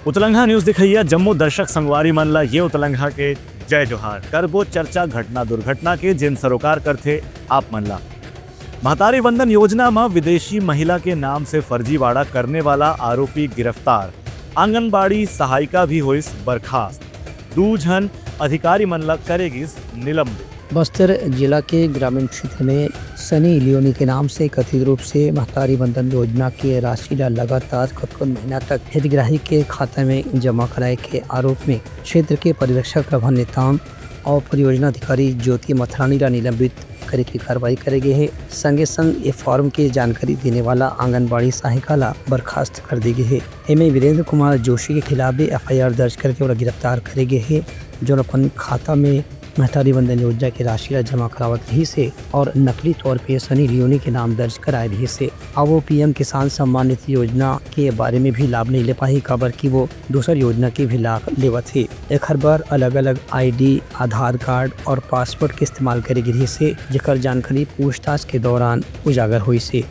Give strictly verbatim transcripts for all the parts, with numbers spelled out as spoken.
उतलंघा news दिखइया जम्मो दर्शक संगवारी मन ला ये उतलंघा के जय जोहार। करबो चर्चा घटना दुर्घटना के, जेन सरोकार करथे आप मन ला। महतारी वंदन योजना म विदेशी महिला के नाम से फर्जीवाड़ा करने वाला आरोपी गिरफ्तार। आंगनबाड़ी सहायिका भी होइस बर्खास्त। दू झन अधिकारी मन ला करे गिस निलंबित। बस्तर जिला के ग्रामीण क्षेत्र में सनी लियोनी के नाम से कथित रूप से महतारी वंदन योजना के राशि ला लगातार कतकोन महीना तक हितग्राही के खाता में जमा कराए के आरोप में क्षेत्र के परिरक्षक प्रभान नेताम और परियोजना अधिकारी ज्योति मथरानी ला निलंबित करे के कार्रवाई करे गे हे। संगे संग ये फॉर्म के जानकारी देने वाला आंगनबाड़ी सहायिका ला बर्खास्त कर दे गे हे। एमे वीरेंद्र कुमार जोशी के खिलाफ भी एफआईआर दर्ज करके ओला गिरफ्तार करे गे हे, जो अपन खाता में महतारी वंदन योजना के राशि ला जमा करावत रहिस हे और नकली तौर पे सनी लियोनी के नाम दर्ज कराए रहिस हे। अब वो पीएम किसान सम्मान निधि योजना के बारे में भी लाभ नहीं ले पाही, काबर कि वो दूसर योजना के भी लाभ लेवत हे। एखर बर अलग-अलग आईडी, आधार कार्ड और पासवर्ड के इस्तेमाल करे गे रहिस हे, जेकर जानकारी पूछताछ के दौरान उजागर होइस हे।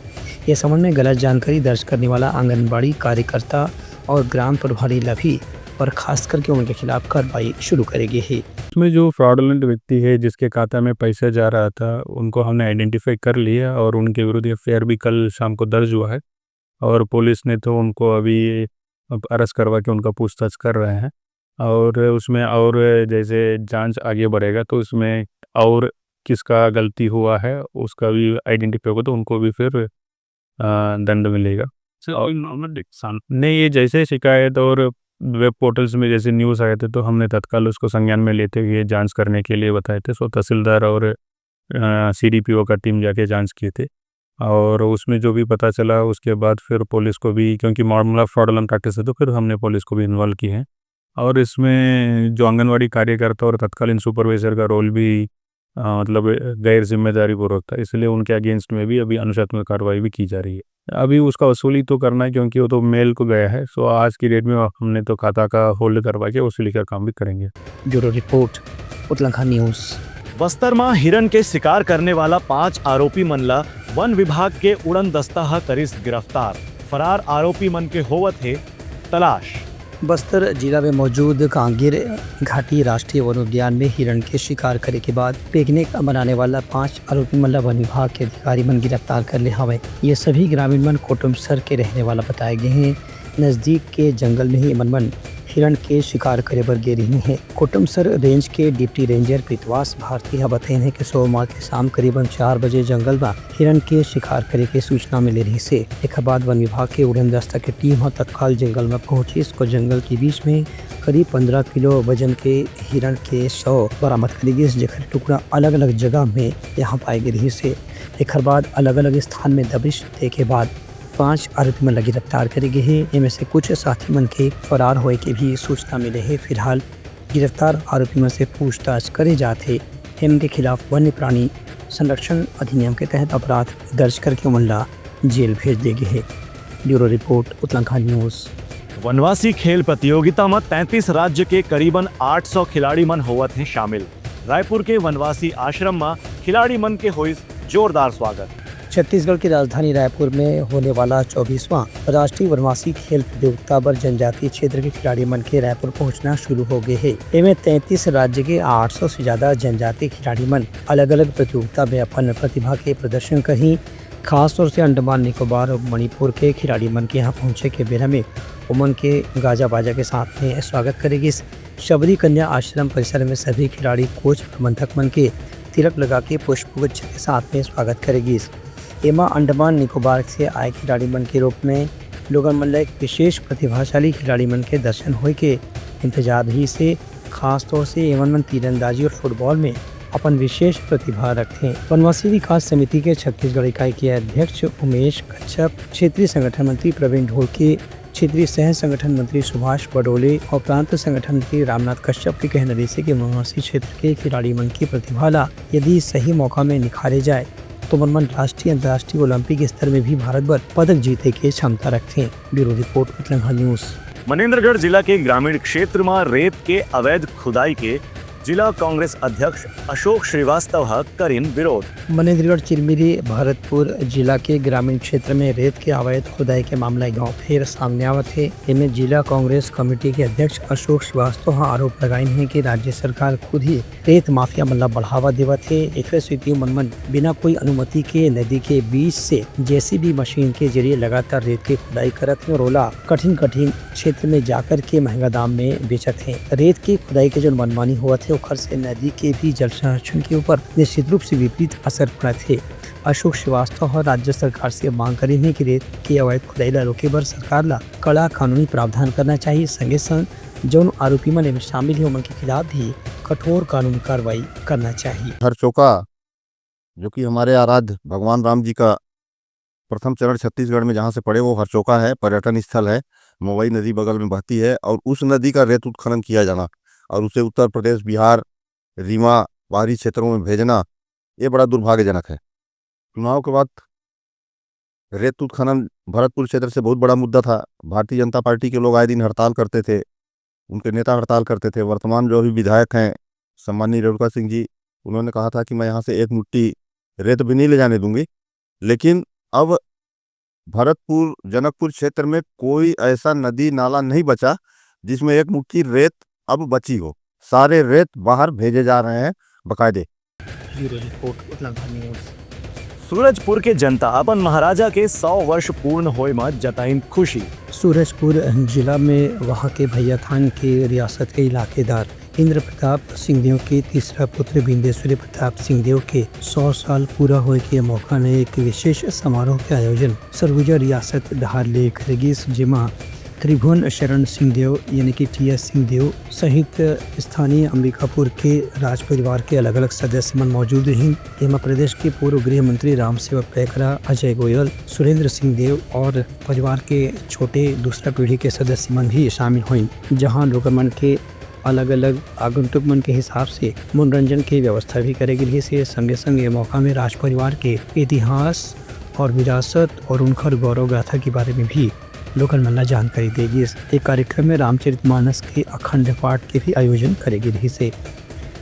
ये संबंध में गलत जानकारी दर्ज करने वाला आंगनबाड़ी कार्यकर्ता और ग्राम प्रभारी ला भी बर्खास्त करके उनके खिलाफ कार्रवाई शुरू करे गे हे। इसमें जो फ्रॉडुलेंट व्यक्ति है, जिसके खाता में पैसा जा रहा था, उनको हमने आइडेंटिफाई कर लिया और उनके विरुद्ध एफआईआर भी कल शाम को दर्ज हुआ है और पुलिस ने तो उनको अभी अरेस्ट करवा के उनका पूछताछ कर रहे हैं। और उसमें और जैसे जांच आगे बढ़ेगा तो उसमें और किसका गलती हुआ है, उसका भी आइडेंटिफाई होगा, तो उनको भी फिर अ, दंड मिलेगा। सर, और नॉर्मल नुकसान? नहीं, ये जैसे शिकायत और वेब पोर्टल्स में जैसे न्यूज़ आए थे, तो हमने तत्काल उसको संज्ञान में लेते हुए जांच करने के लिए बताए थे। सो तहसीलदार और, अ, सीडीपीओ का टीम जाके जांच किए थे और उसमें जो भी पता चला, उसके बाद फिर पुलिस को भी, क्योंकि मामला फ्रॉडुलेंट प्रैक्टिस है, तो फिर हमने पुलिस को भी इन्वॉल्व किए हैं। और इसमें जो आंगनवाड़ी कार्यकर्ता और तत्कालीन सुपरवाइजर का रोल भी, अ, मतलब गैर जिम्मेदारी पूर्वक था, इसलिए उनके अगेंस्ट में भी अभी अनुशासनात्मक कार्रवाई भी की जा रही है। अभी उसका वसूली तो करना है, क्योंकि वो तो मेल को गया है। सो आज की डेट में हमने तो खाता का होल्ड करवा के वसूली का काम भी करेंगे। Bureau report, Utlangha news. Bastar म हिरण के शिकार करने वाला पांच आरोपी मन ला वन विभाग के उड़न दस्ता ह करिस गिरफ्तार। फरार आरोपी मन के होवत हे तलाश। बस्तर जिला में मौजूद कांगेर घाटी राष्ट्रीय वन उद्यान में हिरण के शिकार करे के बाद पिकनिक मनाने वाला पांच आरोपी मन ला वन विभाग के अधिकारी मन गिरफ्तार कर ले हवय। ये सभी ग्रामीण मन कोटमसर के रहने वाला बताए गए हैं। नजदीक के जंगल में ही एमन मन हिरण के शिकार करे बर गे रहिन हे। कोटमसर रेंज के डिप्टी रेंजर प्रीतवास भारती ह बतइन हे कि सोमवार के शाम करीबन चार बजे जंगल म हिरण के शिकार करे के सूचना मिले रहिस हे। एखर बाद वन विभाग के उड़न दस्ता के टीम ह तत्काल जंगल म पहुंचिस और जंगल के बीच में करीब पंद्रह किलो वजन के हिरण के शव बरामद करे गिस, जेकर टुकड़ा अलग-अलग जगह में यहाँ पाए गे रहिस हे। एखर बाद अलग-अलग स्थान में दबिश दे के बाद पांच आरोपी मन ला गिरफ्तार करे गे हे। एमे से कुछ साथी मन के फरार होए के भी सूचना मिले हे। फिलहाल गिरफ्तार आरोपी मन से पूछताछ करे जात हे। एमन के खिलाफ वन्य प्राणी संरक्षण अधिनियम के तहत अपराध दर्ज करके ओमन ला जेल भेज दे गे हे। Bureau report, Utlangha news. वनवासी खेल प्रतियोगिता म तैंतीस राज्य के करीबन आठ सौ खिलाड़ी मन होवत हें शामिल। रायपुर के वनवासी आश्रम म खिलाड़ी मन के होइस जोरदार स्वागत। छत्तीसगढ़ की राजधानी रायपुर में होने वाला चौबीसवाँ राष्ट्रीय वनवासी खेल प्रतियोगिता बर जनजातीय क्षेत्र के खिलाड़ी मन के रायपुर पहुंचना शुरू हो गए हे। एमे तैंतीस राज्य के आठ सौ से ज्यादा जनजातीय खिलाड़ी मन अलग-अलग प्रतियोगिता में अपन प्रतिभा के प्रदर्शन करही। खासतौर से अंडमान निकोबार और मणिपुर के खिलाड़ी मन के यहाँ पहुँचे के बेरा में ओमन के गाजा बाजा के साथ में स्वागत करे गिस। शबरी कन्या आश्रम परिसर में सभी खिलाड़ी कोच प्रबंधक मन के तिलक लगा के पुष्पगुच्छ के साथ में स्वागत करे गिस। एमा अंडमान निकोबार से आए खिलाड़ी मन के रूप में लोगन मन ला एक विशेष प्रतिभाशाली खिलाड़ी मन के दर्शन होए के इंतजार रहिस हे। खासतौर से एमन मन तीरंदाजी और फुटबॉल में अपन विशेष प्रतिभा रखथे। वनवासी विकास समिति के छत्तीसगढ़ इकाई के अध्यक्ष उमेश कच्छप, क्षेत्रीय संगठन मंत्री प्रवीण ढोलके, क्षेत्रीय सह संगठन मंत्री सुभाष बडोले और प्रांत संगठन मंत्री रामनाथ कश्यप के कहना रहिस हे कि वनवासी क्षेत्र के खिलाड़ी मन की प्रतिभा ला यदि सही मौका में निखारे जाए, तो ओमन मन राष्ट्रीय, अंतर्राष्ट्रीय, ओलंपिक स्तर में भी भारत बर पदक जीते के क्षमता रखथे। Bureau report, Utlangha news. Manendragarh जिला के ग्रामीण क्षेत्र म रेत के अवैध खुदाई के जिला कांग्रेस अध्यक्ष अशोक श्रीवास्तव ह करिन विरोध। मनेन्द्रगढ़ चिरमिरी भरतपुर जिला के ग्रामीण क्षेत्र में रेत के अवैध खुदाई के मामला एक घाव फेर सामने आवत हे। एमे जिला कांग्रेस कमेटी के अध्यक्ष अशोक श्रीवास्तव ह आरोप लगाइन हे कि राज्य सरकार खुद ही रेत माफिया मन ला बढ़ावा देवत हे। एकरे सेती उमन मन बिना कोई अनुमति के नदी के बीच से जेसीबी मशीन के जरिए लगातार रेत के खुदाई करत हे और ओला कठिन कठिन क्षेत्र में जाकर के महंगा दाम में बेचत हे। रेत के खुदाई के जो मनमानी होवत हे, ओखर से नदी के भी जल संरक्षण के ऊपर निश्चित रूप से विपरीत असर पड़त हे। अशोक श्रीवास्तव ह राज्य सरकार से मांग करिन हे कि रेत के अवैध खुदाई ला रोके बर सरकार ला कड़ा कानूनी प्रावधान करना चाहिए। संगे संग जौन आरोपी मन एमे शामिल हे, ओमन के खिलाफ भी कठोर कानूनी कार्रवाई करना चाहिए। हरचोका, जो कि हमारे आराध्य भगवान राम जी का प्रथम चरण छत्तीसगढ़ में जहाँ से पड़े, वो हरचोका है, पर्यटन स्थल है, मोवई नदी बगल में बहती है और उस नदी का रेत उत्खनन किया जाना और उसे उत्तर प्रदेश, बिहार, रीवा, बाहरी क्षेत्रों में भेजना, ये बड़ा दुर्भाग्यजनक है। चुनाव के बाद रेत उत्खनन भरतपुर क्षेत्र से बहुत बड़ा मुद्दा था। भारतीय जनता पार्टी के लोग आए दिन हड़ताल करते थे, उनके नेता हड़ताल करते थे। वर्तमान जो अभी विधायक हैं सम्माननीय रेणुका सिंह जी, उन्होंने कहा था कि मैं यहाँ से एक मुट्ठी रेत भी नहीं ले जाने दूंगी, लेकिन अब भरतपुर जनकपुर क्षेत्र में कोई ऐसा नदी नाला नहीं बचा जिसमें एक मुट्ठी रेत अब बची हो। सारे रेत बाहर भेजे जा रहे हैं बकायदे। Bureau report, Utlangha news. Surajpur के जनता अपन महाराजा के सौ वर्ष पूर्ण होए म जताइन खुशी। सूरजपुर जिला में वहां के भैयाथान के रियासत के इलाकेदार इंद्र प्रताप सिंहदेव के तीसरा पुत्र बिंदेश्वरी प्रताप सिंहदेव के सौ साल पूरा होए के मौका में एक विशेष समारोह के आयोजन सरगुजा रियासत डहार ले करे गिस, जेमा त्रिभुवन शरण सिंहदेव यानी कि टीएस सिंहदेव सहित स्थानीय अंबिकापुर के राज परिवार के अलग-अलग सदस्य मन मौजूद रहिन। एमा प्रदेश के पूर्व गृह मंत्री रामसेवक पैकरा, अजय गोयल, सुरेंद्र सिंहदेव और परिवार के छोटे दूसरा पीढ़ी के सदस्य मन भी शामिल होइन, जहां लोगन मन के अलग-अलग आगंतुक मन के हिसाब से मनोरंजन के व्यवस्था भी करे गे रहिस हे। संगे-संग ये मौका में राज परिवार के इतिहास और विरासत और उनकर गौरव गाथा के बारे में भी लोगन मन ला जानकारी दे गिस। ए कार्यक्रम में रामचरितमानस के अखंड पाठ के भी आयोजन करे गे रहिस हे।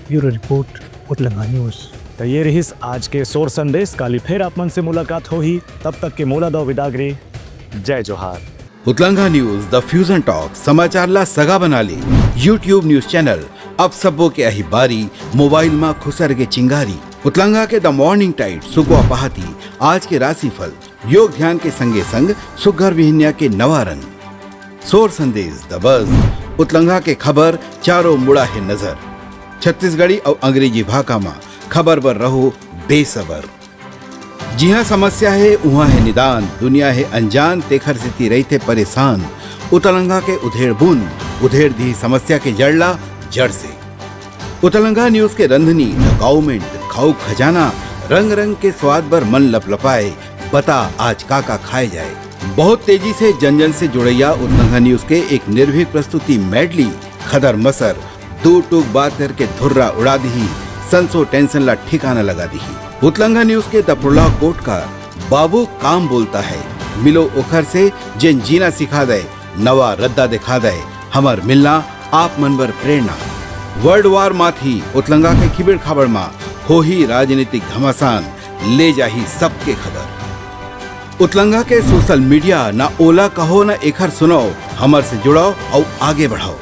Bureau report, Utlangha news. त ये रहिस आज के सोर संदेश। काली फेर आप मन से मुलाकात होही, तब तक के मोला दो विदागरी। जय जोहार। उतलंगा न्यूज, द फ्यूजन टॉक, समाचार ला सगा बना ले। YouTube न्यूज चैनल, अब सबो के आही बारी, मोबाइल मा खुसर गे चिंगारी। उतलंगा के द मॉर्निंग टाइट, सुकवा पहाती, आज के राशिफल, योग ध्यान के संगे संग सुग्घर बिहनिया के नवा रंग। सोर संदेश, द बज, उतलंगा के खबर, चारों मुड़ा हे नजर। छत्तीसगढ़ी अउ अंग्रेजी भाखा मा खबर बर रहो बेसबर। जिहाँ समस्या हे, उहाँ हे निदान, दुनिया हे अनजान, तेखर सेती रहिथे परेशान। उतलंगा के उधेड़ बुन, उधेड़ दिही समस्या के जड़ ला जड़ से। उतलंगा न्यूज के रंधनी, द काउमेंट, खाऊ खजाना, रंग रंग के स्वाद बर मन लपलपाए, बता आज का का खाए जाए। बहुत तेजी से जन जन से जुड़ैया उतलंगा न्यूज के एक निर्भीक प्रस्तुति मेडली, खदर मसर, दू टूक बात करके धुर्रा उड़ा दिही, संसो टेंशन ला ठिकाना लगा दिही। उतलंगा न्यूज के दपड़ुला कोट का बाबू काम बोलता है, मिलो ओखर से जेन जीना सिखा दे, नवा रद्दा दिखा दे, हमर मिलना आप मन बर प्रेरणा। वर्ल्ड वार माथी उतलंगा के खिबिड़ खाबड़ मा होही राजनीतिक घमासान, ले जाही सबके खबर। उतलंगा के सोशल मीडिया, ना ओला कहो ना एखर सुनाओ, हमर से जुड़ाओ अउ आगे बढ़ाओ।